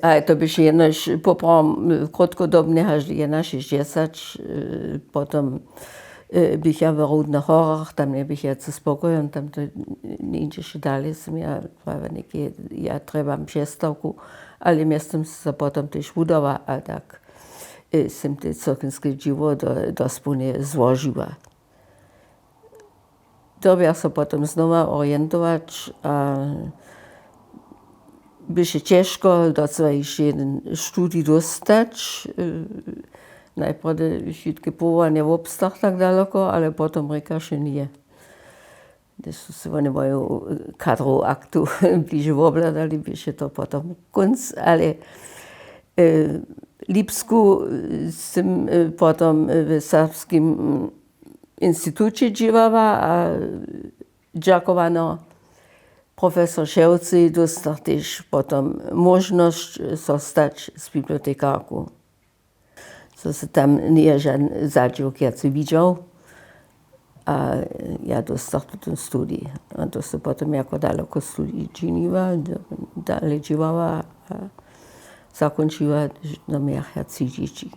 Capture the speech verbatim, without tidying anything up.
A to běše jenož poprawom krótkodobne, haž do jedynašesćdźesat. Potom běch ja w Rudnych Horach, tam njeběch ja ze spokojem, tam to njeńdźeše dale, sym ja prawa něke, ja trjebam přestawku, ale mjeztym sym se potom tež wudała a tak sym te cyrkwinskeje dźěło dospołnje złožiła. Dyrbjach so potom znowa orientować a běše ćežko do swojich jedyn studij dóstać. Najprjedy wšitke powołanja wobstach tak daloko, ale potom rěkaše ně, hdyž su se wone moju kadrowu aktu bliže wobhladali, běše to potom kónc, ale lipsku sym potom w serbskim instituće dźěłała a dźakowano profesor Šewcej dóstach tež potom móžnosć so stać z bibliotekarku, zo se tam njeje žan zadźiwk wjace widźał. A ja dóstach potom studij a to se potom jako daloko studij činiła, dale dźěłała a zakónčiła, do mjach ja tři dźěći.